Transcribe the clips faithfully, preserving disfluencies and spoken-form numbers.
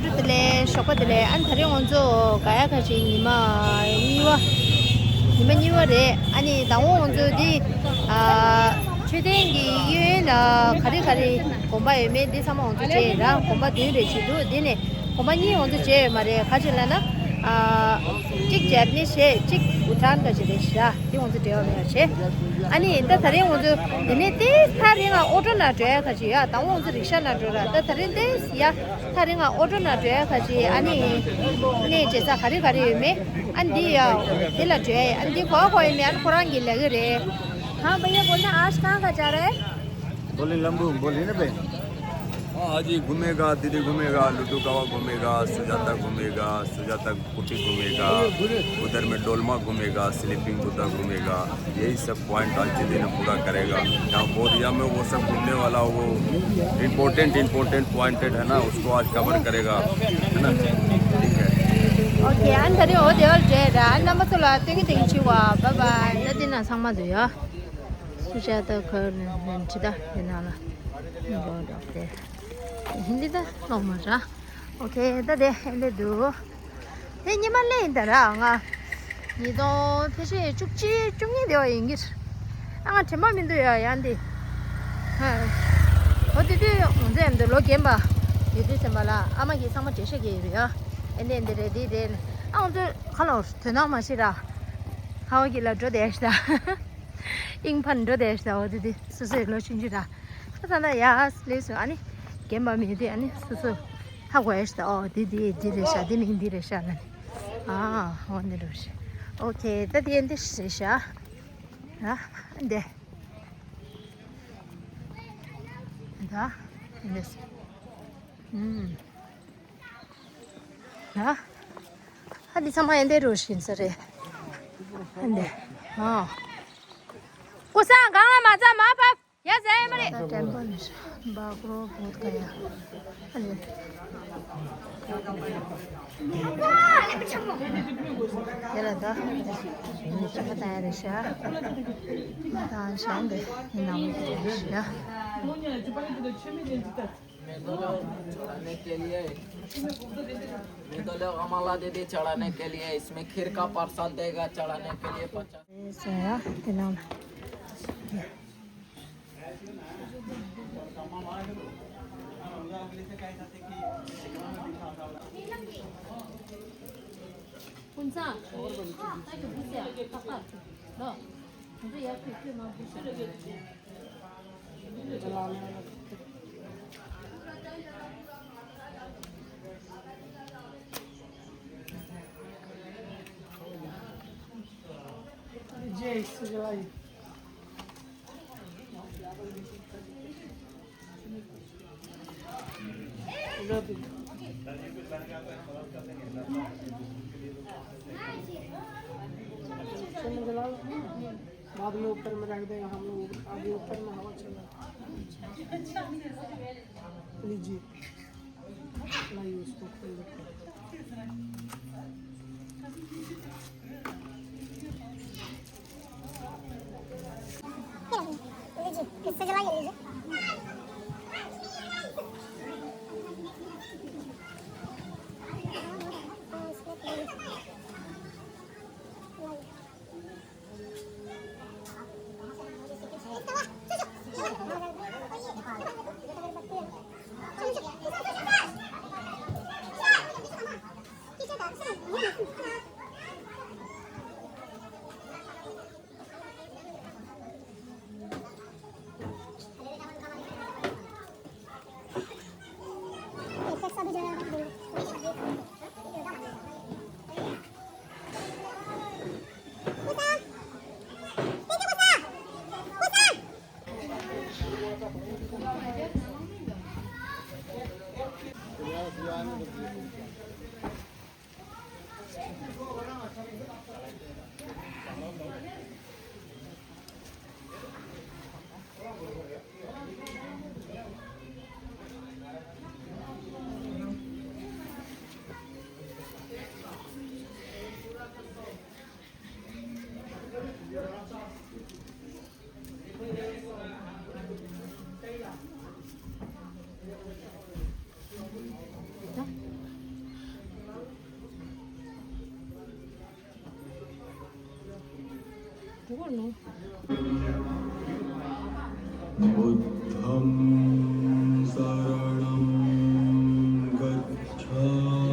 བདེ་ལེགས། ཞོགས་པ་བདེ་ལེགས། ཨ་ནི་ད་རེས་ང་ཚོ་ག་ཡ་ཁ་ཤས་ཉི་མ་གཉིས་པ། ཉི་མ་གཉིས་པ་རེད། ཨ་ནི་ཟླ་བ་ང་ཚོ་འདི་ཨ་མཆོད་རྟེན་གྱི་གཡས་གཡོན་ལ་ག་རེ་ག་རེ་དགོན་པ་ཡོད་མེད་འདི་ཚང་མ་ང་ཚོ་མཇལ་ར། དགོན་པ་བདུན་རེ་བྱེད་འདུག་འདི་ནས་དགོན་པ་གཉིས་ང་ཚོ་མཇལ་ཡོད་མ་རེད། ག་ཅི་ལབ་ན་ཨ་གཅིག་ཇེ་པ་ནི་ཟེར། གཅིག་བྷུ་ཊཱན་ག་ཅི་རེད་ཤག་འདི་ང་ཚོ་འབྲེལ་བ་མེད་པ་བྱས། ཨ་ནི་ད་ད་རེས་ང་ཚོ་འདི་ནས་ཏེ་ཐག་རིང་ང་ཨོ་ཊོ་ནང་འགྲོ་ཡ་ག་ཅི་ཡ། ཟླ་བ་ང་ཚོ་རིག་ཤ་ནང་འགྲོ་ར། ད་ད་རེས་ཏེ་ཡ། ཐག་རིང་ང་ཨོ་ཊོ་ནང་འགྲོ་ཡ་ག་ཅི། ཨ་ནི་གནས་མཇལ་ས་ག་རེ་ག་རེ་ཡོད་མེད། ཨ་ནི་འདི་ཡ་འདི་ལ་འགྲོ་ཡ། ཨ་ནི་འདི་གོ་གོ་ཡོད་མེད། ཨ་ནི་ཁོ་རང་གིས་ལབ་གི་རེད། हाँ भैया, बोलना, आज कहाँ का जा रहा है? बोले लंबू, बोले ना बे। हाँ, आज ये घूमेगा, दीदी घूमेगा, लुटू कावा घूमेगा, सुजाता घूमेगा, सुजाता कुटी घूमेगा, उधर में डोलमा घूमेगा, स्लीपिंग बुद्धा घूमेगा। यही सब पॉइंट आज दीदी ने पूरा करेगा। यहाँ बोधगया में वो सब घूमने वाला, वो इम्पोर्टेंट इम्पोर्टेंट पॉइंटेड है ना, उसको आज कवर करेगा, है ना? ठीक है। ओके, ཨ་ནི་ད་རེས་འོ་དེ་བར་བྱས་ར། ཨ་ནི་རྣམ་པ་ཚོ་ལ་སྟོན་གི་དེ་གི་ཆེ་བ། Bye bye. ད་འདི་ན་ཚང་མ་འདུག་ཡ། སུ་ཇཱ་ཏ་ཁར་ནས་ནས་འཆི་ད་དེ་ན་ལ་འགྲོ་འགྲོ་དེ་ཧིན་དི་ད་ལོག་མ་ར། ཨོ་ཁེ། ད་དེ་ཧེ་འདི་འདུག་དེ་ཉི་མ་ལས་ཡིན་ད་ར། ང་ཉིས་སྟོང་ཕལ་ཆེར་བཅུ་གཅིག་བཅུ་གཉིས་དེ་བ་ཡིན་གྱི། ཨ་ང་དྲན་པ་མི་འདུག་ཡ། ཡང་འདི་ཧ། འོ་དེ་དུས་ང་ཚོ་ཡང་འདི་ལོ་རྒན་པ་ཡོད་དུས་ཙམ་པ་ལ་ཨ་མ་གིས་ཚང་མ་འགྲེལ་བཤད་རྒྱག་ཡོད་རེད་ཡ། ཨེ་འདི་འདི་རེད། འདི་རེད། ཨ་ང་ཚོ་ཁ་ལོ་དོན་དག་མ་ཤེས་ར། ཧ་ཝ་གི་ལ་འགྲོ་བསྡད་ཤི་ད། ཨིང་ཕན་འགྲོ་བསྡད་ཤི་ད། འོ་དེ་དུས་སོ་སོའི་ལོ་ཆུང་ཆུང་ར། ད་ད་ལ་ཡ་ལས་སོ། ཨ་ནི་རྒན་པ་མི་དེ་ཨ་ནི་སོ་སོ་ཧ་གོ་ཡ་ཤི་ད། ཨོ་དེ་དེ་འདི་རེད་ཤག་དེ་མིང་འདི་རེད་ཤག་ལ་ནི། ཨ་འོ་འདི་འགྲོ་ཤི། ཨོ་ཁེ། ད་དེ་འདི་རེད་ཤག་ད་འདི། ད་འདི། ཨུམ། ད་ཧ་འདི་ཚང་མ་ཨེ་འདི་རུ་ཤིན་ས་རེད། ཨེ་འདི། ཨ། ཀུ་སང་གང་ལ་མ་ཚ་མ་ཕབ། ཡ་ཟེ་མ་རེད། ད་ཊེམ་པལ་ནི་བྷ་གྷ་རོ་བོད་ག་ཡ། ཨ་ནི། དེ་ལ་ད། ཁྱེད་ད་ཡ་རེད་ཤག་ད་ཤག་འདི་ནང་ལ་རེད་ཤག Medulla चढ़ाने के लिए, मेदुला अमला दीदी चढ़ाने के लिए, इसमें खीर का प्रसाद देगा चढ़ाने के लिए पचास। बाद में ऊपर में रख देगा हम लोग, अभी ऊपर में हवा चल रहा है। लीजिए, लाइए उसको खोल देते हैं। लीजिए, इससे जलाइए, लीजिए। बुद्धं शरणं गच्छामि।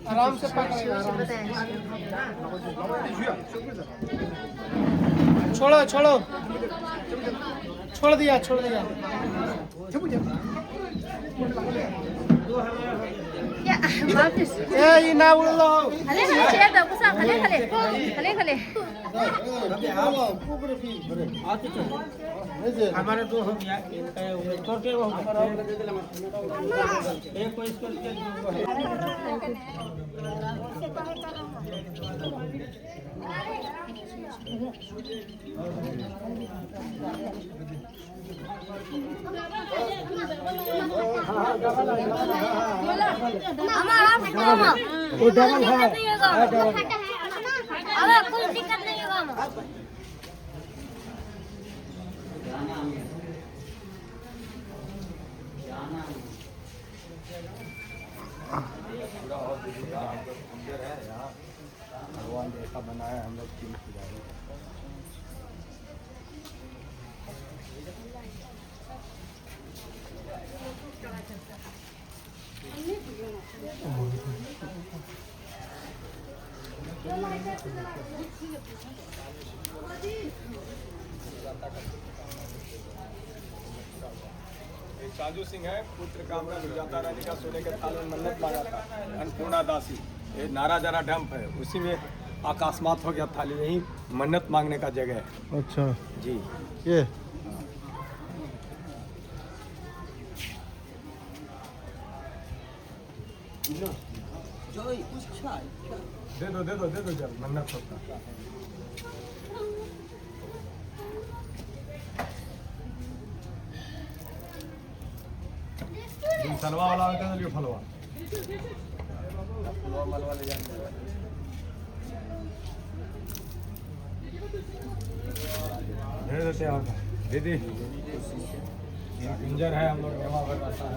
आराम से पकड़, आराम से। छोड़ो, छोड़ो। छोड़ दिया, छोड़ दिया। ए, ये ना उड़ लो। खले, खले, chair दो, कुसा, खले, खले। खले, खले। हमारे दो हो गया, एक है, वो छोटे हो गया। एक को इसको, इसको दो है। वो डबल है। हाँ, डबल। अब कोई दिक्कत नहीं होगा। भगवान जैसा बनाया हम लोग की पुजारी। ये चांदू सिंह है, पुत्र कामना सुजाता रानी का सोने के थाल में मन्नत मांगा था, अन्नपूर्णा दासी। ये नाराजाना डंप है, उसी में अकस्मात हो गया थाली, यही मन्नत मांगने का जगह है। अच्छा। जी। ये। दे दो, दे दो, दे दो जरा, मन्नत सबका। तुम सलवा वाला आते हो, जो फलवा। दे देते हैं आप। दीदी, इंजन है, हम लोग जमा कर रहता है।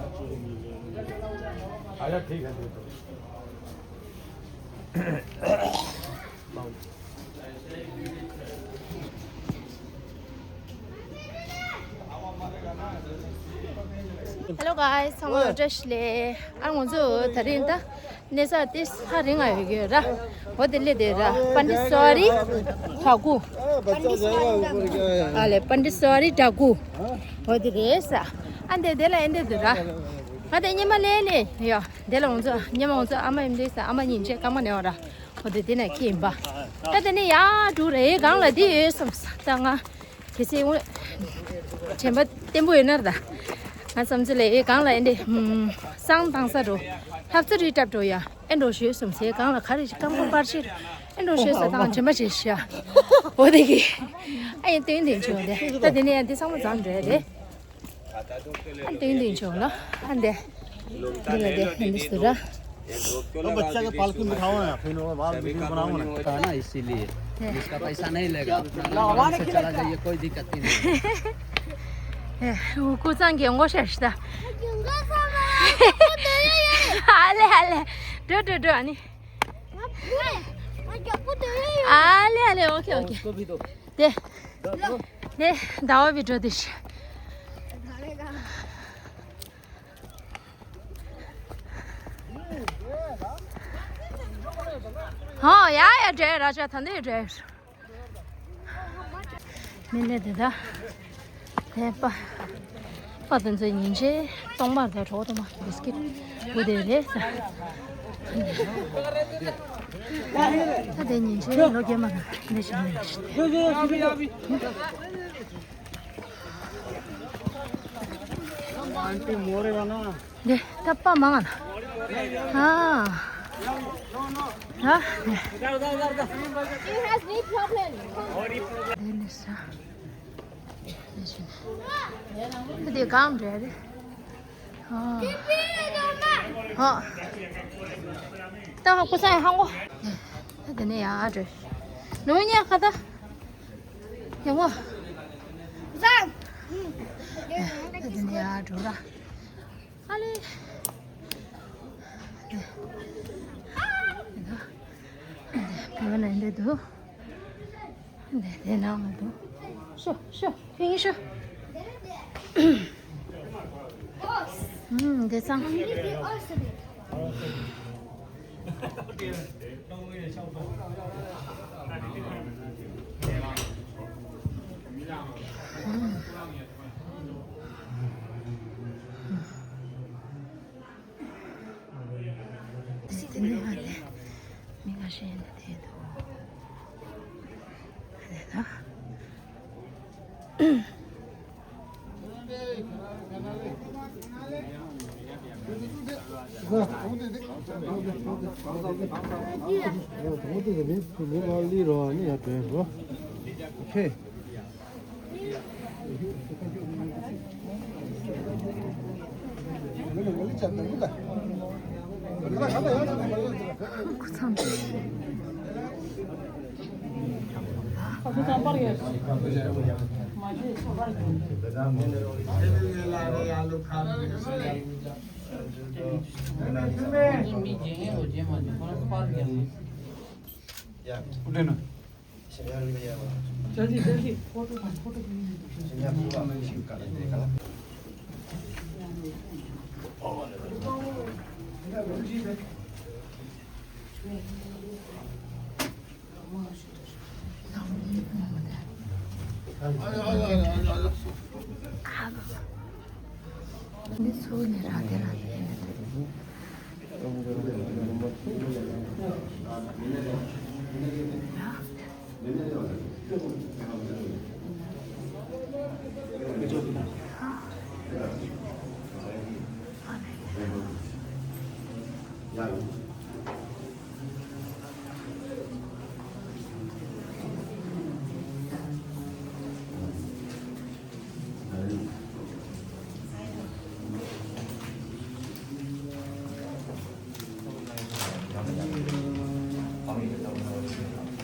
अच्छा, ठीक है, दे दो। Hello guys, ཚང་མ་བཀྲ་ཤིས་བདེ་ལེགས། ཨ་ང་ཚོ་དེ་རིང་ད་གནས་ས་དེ་ཧ་རིང་ང་ཡོད་ཀྱི་ར། འོ་དེ་སླེབས་དེ་ར། པཎྜི་ཏ་སོ་རི་ཌ་གུ། ཨ་ལེ་པཎྜི་ཏ་སོ་རི་ཌ་གུ། འོ་དེ་རེད་ས། ཨ་འདི་དེ་ལ་ཨེ་འདི་དུ་ར། ང་དེ་སྙེ་མ་ལེན་ནས་ཡོད། དེ་ལ་ང་ཚོ་སྙེ་མ་ང་ཚོ་ཨ་མ་ཡིན་དུས་ས་ཨ་མ་ཉིན་བྱེད་སྐར་མ་ནས་འོ་ར། འོ་དེ་དེ་ནས་ཁྱེད་ཡིན་པ། ད་དེ་ནས་ཡར་འགྲོ་རེད། གང་ལ་དེ་ཡོད་བསམ་ས་ད་ང་། གལ་སྲིད་འོ། དྲན་པ་བརྟན་པོ་ཡོད་ན་ར་ད། ང་བསམ་ཚུལ་ལས་ཨེ་གང་ལ་ཨེ་འདྲེ། བསང་བཏང་ས་འགྲོ། ལྷ་བཙུ་རི་བཏབ་འགྲོ་ཡ། ཨེ་འགྲོ་ཞོལ་སོང་ཟེར་གང་ལ་ག་རེ་ཞིག་རྐང་པ་པར་ཆེར། ཨེ་འགྲོ་ཞོལ་ས་དང་དྲན་པ་བྱེད་ཤ། འོ་དེ་གི། ཨ་ཡིན་སྟོན་དེ་ཆོག་དེ། ད་དེ་ནས་ཡང་དེ་ཚང་མ་འཛོམས་འགྲོ་ཡ་རེད། ཨ་སྟོན་དེ་ཆོག་ལ། ཨ་འདེ། འདི་ལ་དེ་འདི་སུ་ར། तो बच्चा के पालकी में बिठाओ ना, फिर वो बाद में बनाओ ना। होता है ना, इसीलिए। इसका पैसा नहीं लेगा, अपना आराम से चला जाइए, कोई दिक्कत नहीं है। ཨེ། ཨུ་ཀུ་ཚང་གི་ངོ་ཤེས་ཤིག་ད། ཨ་ལེ་ཨ་ལེ། འགྲོ་འགྲོ་འགྲོ་ཨ་ནི། ཨ་ལེ་ཨ་ལེ། ཨོ་ཁེ་ཨོ་ཁེ། དེ། དེ་ཟླ་བ་བི་འགྲོ་དེ་ཤི། ཧོ་ཡ་ཡ་འདྲེ་ར་ཅག་ད་འདི་འདྲེ། མི་ལས་དེ་ད། དེ་པ། པ་དེ་ཚོ་ཉིན་བྱེད་གཏོང་མར་དང་གྲོགས་གཏོང་མ་བིས་ཀིད། བུ་དེ་རེད་ས། ད་དེ་ཉིན་བྱེད་ལོ་རྒྱས་མ་དང་འདི་བྱེད་མི་ཤི། འདི་ད་པ་མང་ང་ན། ཨ། ཧ། He has knee problem. དེ་ནས་ས། དེ་བཞིན། དེ་གང་འདྲ་རེད། ཨ། ཨ། ད་ཧ་གོ་ས་ཧ་གོ། དེ་ནས་ཡར་འགྲོ། ནུ་ཉ་ཁ་ད། ཡང་བ། ཟ། དེ་ནས་ཡར་འགྲོ་ར། ཨ་ལེ། བོད་ནང་འདི་འདུག་འདི་འདི་ནང་མི་འདུག་ཤོ་ཤོ་ཕིང་ཤོ། ཨུམ་འདི་ཚང་། སི་ཏི་ནི་ཧ་ལེ། མི་ཁ་ཤས་འདི་དེ་འདུག་ཧ་ལེ་ད། Okay.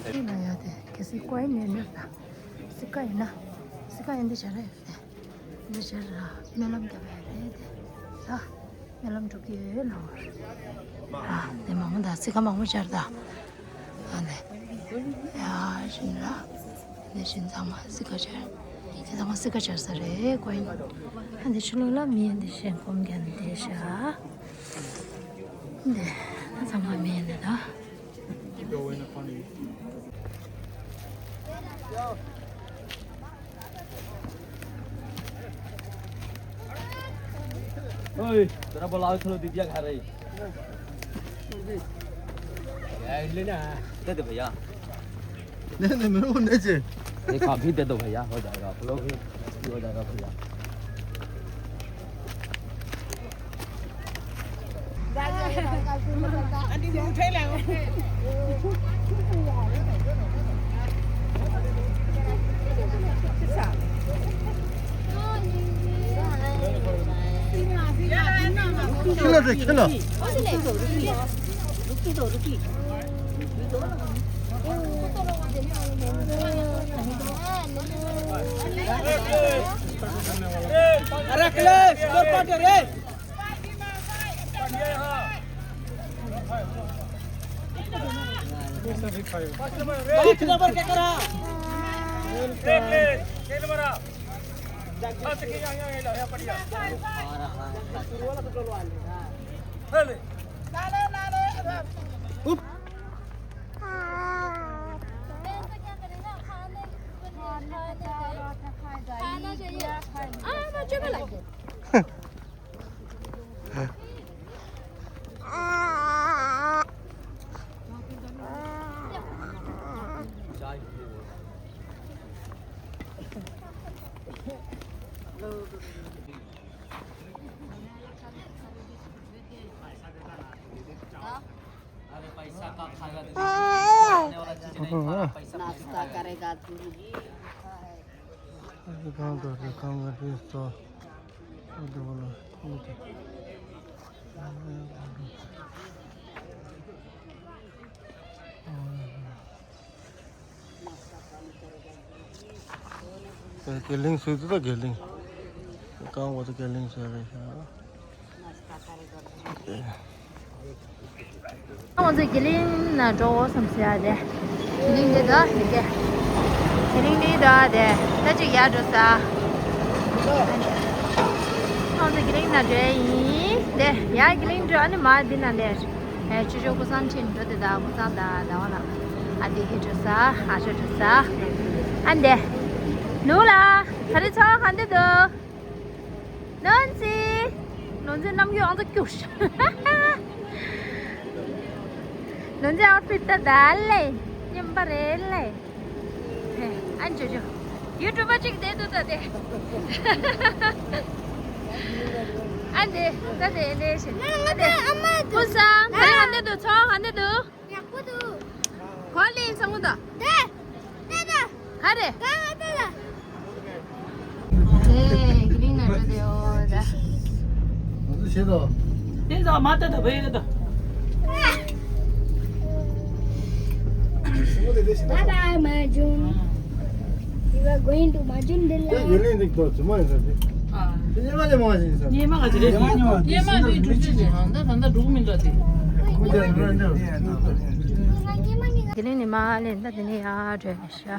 ཁྱེད་ལ་ཡ་དེ་གལ་སྲིད་ཀོ་ཨིན་ནས་ནོར་ད། སི་ཀ་ཡིན་ན། སི་ཀ་ཡིན་འདི་བྱ་ར་ཡོད་དེ། འདི་བྱ་ར་སྨོན་ལམ་རྒྱབ་ཡ་རེད་དེ། ད་སྨོན་ལམ་འགྲོ་གི་ཡོད་ལ། ཨ་དེ་མང་པོ་ད་སི་ཀ་མང་པོ་བྱ་ར་ད། ཨ་ནི། ཡ་བཞིན་ར། འདི་བཞིན་ཚང་མ་སི་ཀ་བྱ། དེ་ཚང་མ་སི་ཀ་བྱ་ས་རེད་ཀོ་ཨིན། ཨ་འདི་ཕྱི་ལོགས་ལ་མི་འདི་ཞེན་ཁོམ་རྒྱན་འདི་བྱ། འདི་ཚང་མ་མི་འདི་ད། ओए, तेरा बुलाओ, चलो दीदिया घर है। यार, ले ना। दे दे भैया। नहीं, नहीं, मेरे को नहीं चाहिए। एक आप भी दे दो भैया, हो जाएगा, आप लोग भी हो जाएगा भैया। अरे अखिलेश, इधर पार्टी रे। पाँच नंबर के करा। नाश्ता करेगा गुरुजी। དགེ་གླིང་ཟེར་དུས་ད་དགེ་གླིང་། རྐང་པ་དེ་དགེ་གླིང་ཟེར་རེད་ཤག་ང་ཚོ་དགེ་གླིང་ན་འགྲོ་འོ་བསམ་ཟེར་ཡ་དེ། དགེ་གླིང་འདི་ད་འདི་ག་དགེ་གླིང་འདི་ད་དེ་ད་ཅིག་ཡར་འགྲོ་ས། ང་ཚོ་དགེ་གླིང་ན་འགྲོ་ཡ་ཡིན། དེ་ཡར་དགེ་གླིང་འགྲོ། ཨ་ནི་མར་འདི་ན་དེ། ཨེ་ཆུ་ཆུ་ཀུ་སང་ཁྲིད་འགྲོ་དེ་ད་ཀུ་སང་ད་ད་བ་ལ། ཨ་དེ་གི་འགྲོ་ས། ཨ་ཆོ་འགྲོ་ས། ཨ་འདི་ནུ་ལ་ད་རེ་ཚོ་ག་འདི་འདུག་ནོན་ཙི། ནོན་ཙི་རྣམ་འགྱུར་ཨང་ཙི་སྐྱུར། ནོན་ཙི་ཨའུ་ཕིཊ་ད་ད་ལེ། སྙན་པ་རེད་ལེ། ཨན་ཅོ་ཅོ། ཡུ་ཊུབ་པ་གཅིག་བསྡད་འདུག་ད་དེ། ཨ་འདི་ད་དེ་ལེ་ཤི། ང་ང་ད་ཨ་མ་དུ། ཀུན་བཟང་། ད་ཧ་འདི་འདུག་ཚོ་ཧ་འདི་འདུག་ཡག་པོ་འདུག་གོ་ལེན་སང་གོ་ད། ད་ད་ད། ག་རེ། ག་ད་ད། ཨེ་གི་རིང་ན་འགྲོ་དེ་ཡོད་ད། ང་ཚོ་བྱེད་དོ། དེ་ཚོ་མ་ལྟ་ད་བས་ད། Bye bye, Majun. We are going to Majun དེ་Villa. ཡུལ་ལས་འདུག་ཏོ་ཇི་མ་ཡིན་ས་དེ། དེ་ཉི་མ་ལས་མ་ཡིན་ས། ཉི་མ་ག་ཅི་རེད། ཉི་མ་ཉི་མ་ཉི་མ་དེ་འགྲུབ་ཅི་ཅི་ཧང་ད་ད་ད་འགྲུབ་མི་འདྲ་དེ། དེ་ལས་ཉི་མ་ལས་ད་དེ་ནས་ཡར་འགྲོ་ཡ་ཤག་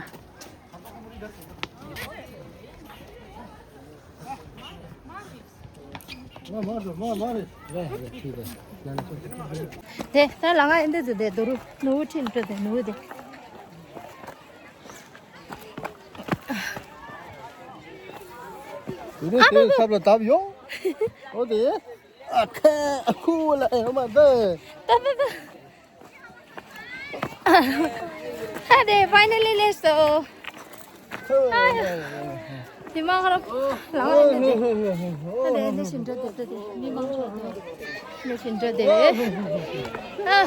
དེ་ད་ལ་ང་ཨེ་འདི་ཚོ་དེ་དུ་རུ་ནུ་བོ་ཁྲིད་འགྲོ་དེ་ནུ་བོ་དེ། དེ་ནས་དེ་ཚབ་ལ་བརྡབ་ཡོང་། ཨོ་དེ། ཨ་ཁ་ཨ་ཁུ་ལ་ཨེ་མ་འདི། ད་ད་ད། ཨ་དེ་finally let's go. དེ་མ་ཁར་ལང་ལང་དེ། ཨ་དེ་ནི་ཤིན་ཏུ་དེ་དེ་དེ་མི་མང་ཤོས་དེ་ནི་ཤིན་ཏུ་དེ། ཨ།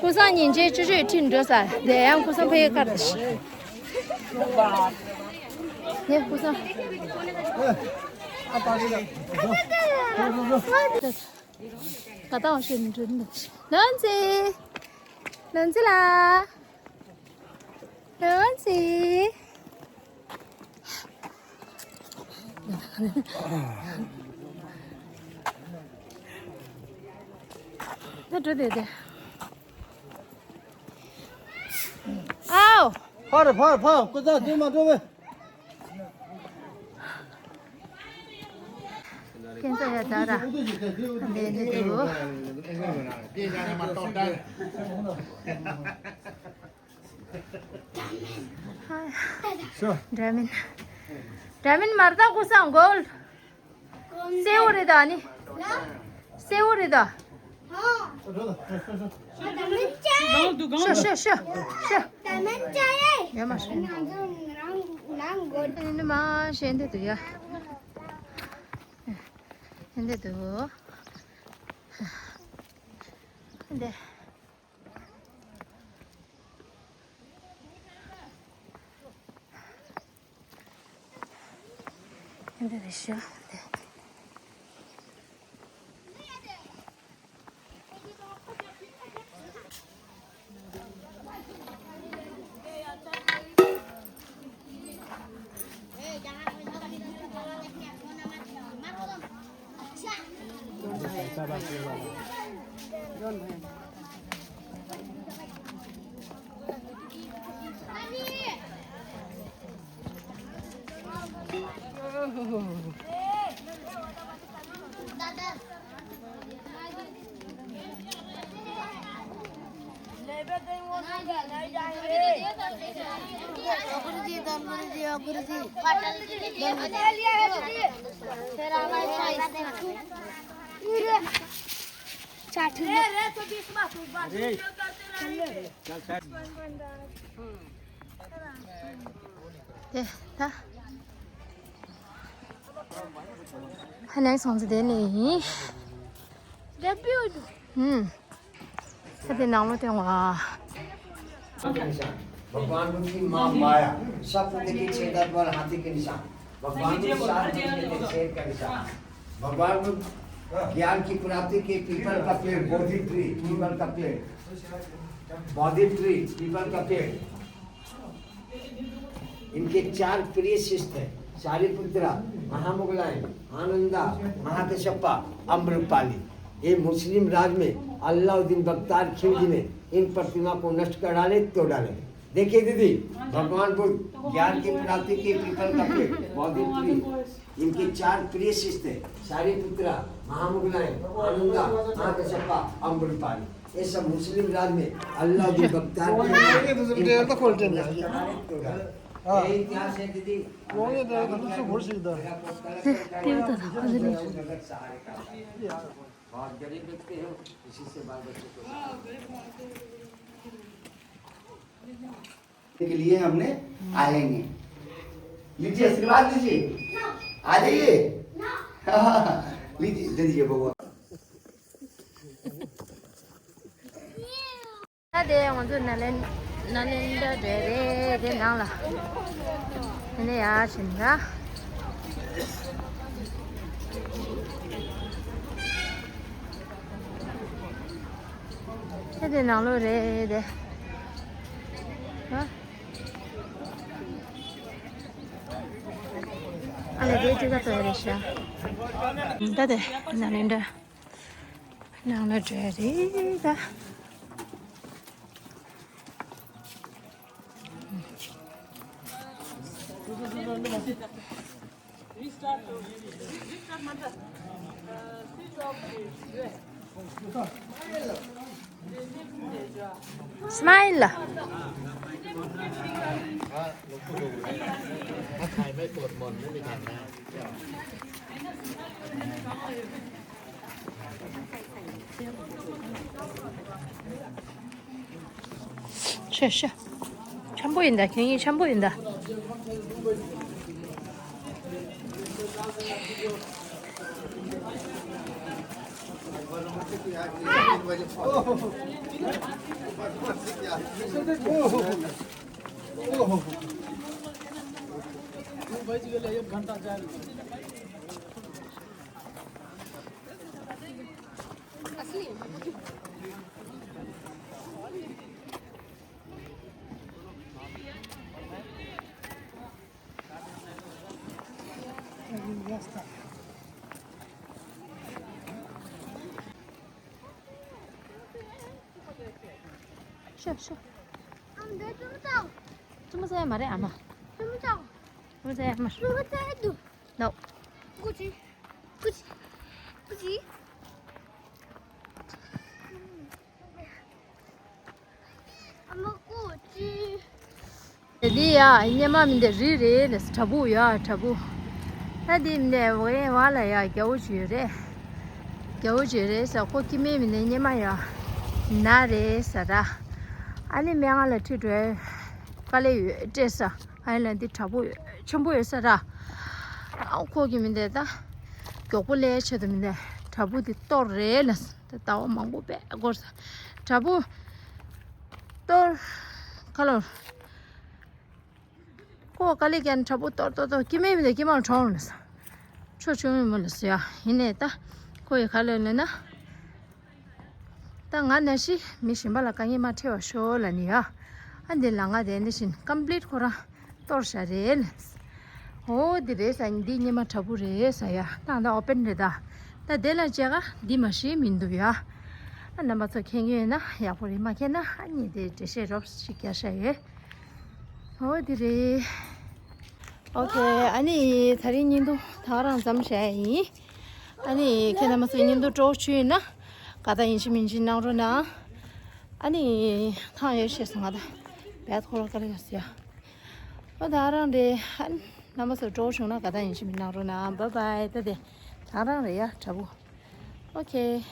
ཀུ་སང་ཉིན་བྱེད་ཆུ་ཆུ་ཁྲིད་འགྲོ་ས་དེ་ཡང་ཀུ་སང་ཕ་ཡི་ཁར་དེ། ནས་ཀུ་སང་། ད་ལྟ་བ་ཤེས་མི་འགྲོ་ནི། ལོན་ཙི། ལོན་ཙི་ལ། ལོན་ཙི། ད་འགྲོ་དེ་དེ། ཨའོ། ཕར་ཕར་ཕར་ཀུ་ཙང་དེ་མ་འགྲོ་བས། ཁྱེད་ཚོ་ཡ་ད་ར་ལས་ནི་འདུག་འདྲ་མིན། འདྲ་མིན་མར་ད་ཀུ་སང་གོལ། སེའུ་རེད་ད་ནི། སེའུ་རེད་ད། ཤོ་ཤོ་ཤོ་ཤོ། ཡ་མ་ཤེས། ཨ་ནི་མ་ཤེས་འདི་འདུག་ཡ། འདི་འདུག་འདི། འདི་རེད་ཤག་འདི། དེ་ད་ཧ་ནང་སོང་ཚེ་དེ་ནས་ཡིན། ཨུམ། ད་དེ་ནང་ལོགས་དེ་ང་། भगवान बुद्ध की माँ माया, सब पुत्र की छह दांत वाला हाथी के निशान। भगवान बुद्ध सात पुत्र के शेर का निशान। भगवान बुद्ध ज्ञान की प्राप्ति के पीपल का पेड़, बोधि ट्री, पीपल का पेड़, बोधि ट्री, पीपल का पेड़। इनके चार प्रिय शिष्य थे, सारिपुत्रा, महामोगलायन, आनंदा, महाकश्यपा, अम्रपाली। ये मुस्लिम राज में अलाउद्दीन बख्तियार खिलजी ने इन प्रतिमा को नष्ट कर डाले तो डाले। देखिए दीदी, भगवान बुद्ध ज्ञान की प्राप्ति के पीपल का पेड़, बोधि ट्री। इनके चार प्रिय शिष्य थे, सारिपुत्रा, महामोगलायन, आनंदा, महाकश्यपा, अम्रपाली। ये सब मुस्लिम राज में अलाउद्दीन बख्तियार के ये इतिहास है दीदी। बहुत गरीब व्यक्ति हो, इसी से बाल बच्चे को के लिए हमने आएंगे। लीजिए, आशीर्वाद लीजिए। आ जाइए। लीजिए, दे दीजिए बबुआ। ད་དེ་ང་ཚོ་ནཱ་ལེན་ནཱ་ལེནྡྲ་འདྲ་རེད། དེ་ནང་ལ་དེ་ནས་ཡར་ཕྱིན་ན། ད་དེ་ནང་ལོགས་རེད་དེ། ཨ་ལས་དེ་ཅི་ག་ཏོ་རེད་ཤག་ད་དེ་ནཱ་ལེནྡྲ་ནང་ལ་འདྲ་རེད་ད། Smile. ཤ་ཤ། འཆམ་པོ་ཡིན་ད། ཁྱེད་གཉིས་འཆམ་པོ་ཡིན་ད། ཤོ་ཤོ། ཨ་མ་འདི་ཅུང་ཙམ། ཅུང་ཙམ་མ་རེད་ཨ་མ། ཅུང་ཙམ། ཅུང་ཙམ་མ། ཅུང་ཙམ་འདུག No། ཀུ་ཅི། ཀུ་ཅི། ཀུ་ཅི། ཨ་མ་ཀུ་ཅི། དེ་འདི་ཡ་སྙེ་མ་མིན་ཏེ་རི་རེད་ལས་བྲག་ཕུག་ཡ་བྲག་ཕུག་ད་འདི་མིན་ཏེ་ཝེ་ཝ་ལ་ཡ་རྒྱལ་པོ་ཅིག་ཡོད་རེད། རྒྱལ་པོ་ཅིག་རེད་ཟེར་ཁོ་སྐྱེ་དམན་མིན་ཏེ་སྙེ་མ་ཡ་ན་རེད་ཟེར་ར། ཨ་ནི་སྨན་ཁང་ལ་ཁྲིད་འགྲོ་དཀའ་ལས་ཡོད་སྤྲད་ས། ཨ་ནི་ལ་འདི་བྲག་ཕུག་ཆེན་པོ་ཡོད་ས་ར། ཨ་ཁོ་གི་མིན་ཏེ་ད་མགྱོགས་པོ་སླེབས་ཆེད་དུ་མིན་ཏེ་བྲག་ཕུག་འདི་གཏོར་རེད་ལ་ད་ཟླ་བ་མང་པོ་བས་འགོར་ས། བྲག་ཕུག་གཏོར་ཁ་ལོ། ཁོ་དཀའ་ལས་ཀྱང་བྲག་ཕུག་གཏོར་གཏོར་གཏོར་སྐྱེ་དམན་མིན་ཏེ་སྐྱེ་དམན་གྲོངས་ལ་ས། ཁྲོ་ཆུང་མི་མོ་ལ་ཟེར་ཡ་ཡིན་ནས་ད་ཁོ་ཡི་ཁ་ལོ་ལ་ན། ད་ང་ནང་བཞིན་མི་གཞན་པ་ལ་དཀའ་ངལ་མ་འཕྲད་པ་ཤོག་ལབ་ནི་ཡ། ཨ་འདི་ལ་ང་དེ་འདི་བཞིན་ཀམ་པི་ལིཊ་ཁོ་རང་གཏོར་བཞག་རེད་ལབ། འོ་འདི་རེད་ས་འདི་སྙེ་མ་བྲག་ཕུག་རེད་ས་ཡ། ད་ད་ཨོ་པན་རེད་ད། ད་དེ་ལ་མཇལ་ཁ་འདི་མ་ཤེས་མི་འདུག་ཡ། ཨ་རྣམ་པ་ཚོ་མཁྱེན་གྱི་ཡོད་ན་ཡག་པོ་རེད། མ་མཁྱེན་ན་ཨ་ནི་དེ་འགྲེལ་བཤད་རོབ་ཞིག་རྒྱག་བཞག་ཡོད། འོ་འདི་རེད། ཨོ་ཁེ། ཨ་ནི་ད་རིང་བརྙན་ཐུང་ད་ག་རང་མཚམས་བཞག་ཡིན། ཨ་ནི་ཁྱེད་རྣམ་པ་ཚོ་བརྙན་ཐུང་སྤྲོ་བོ་བྱུང་ཡོད་ན་དགའ་རྟགས་ཡིན་གཅིག་མིན་གཅིག་གནང་རོགས་གནང་། ཨ་ནི་ཐང་ཡོད་ཤེས་སོང་ང་ད་བད་ཁོ་ར་ཀ་ར་ཡོད་ཟེར་ཡ། ཨོ་ད་ག་རང་རེད། ཨ་ནི་རྣམ་པ་ཚོ་སྤྲོ་བོ་བྱུང་ན་དགའ་རྟགས་ཡིན་གཅིག་མིན་གནང་རོགས་གནང་། བཱའི་བཱའི། ད་དེ་ད་ག་རང་རེད་ཡ་དྲ་བུ། ཨོ་ཁེ།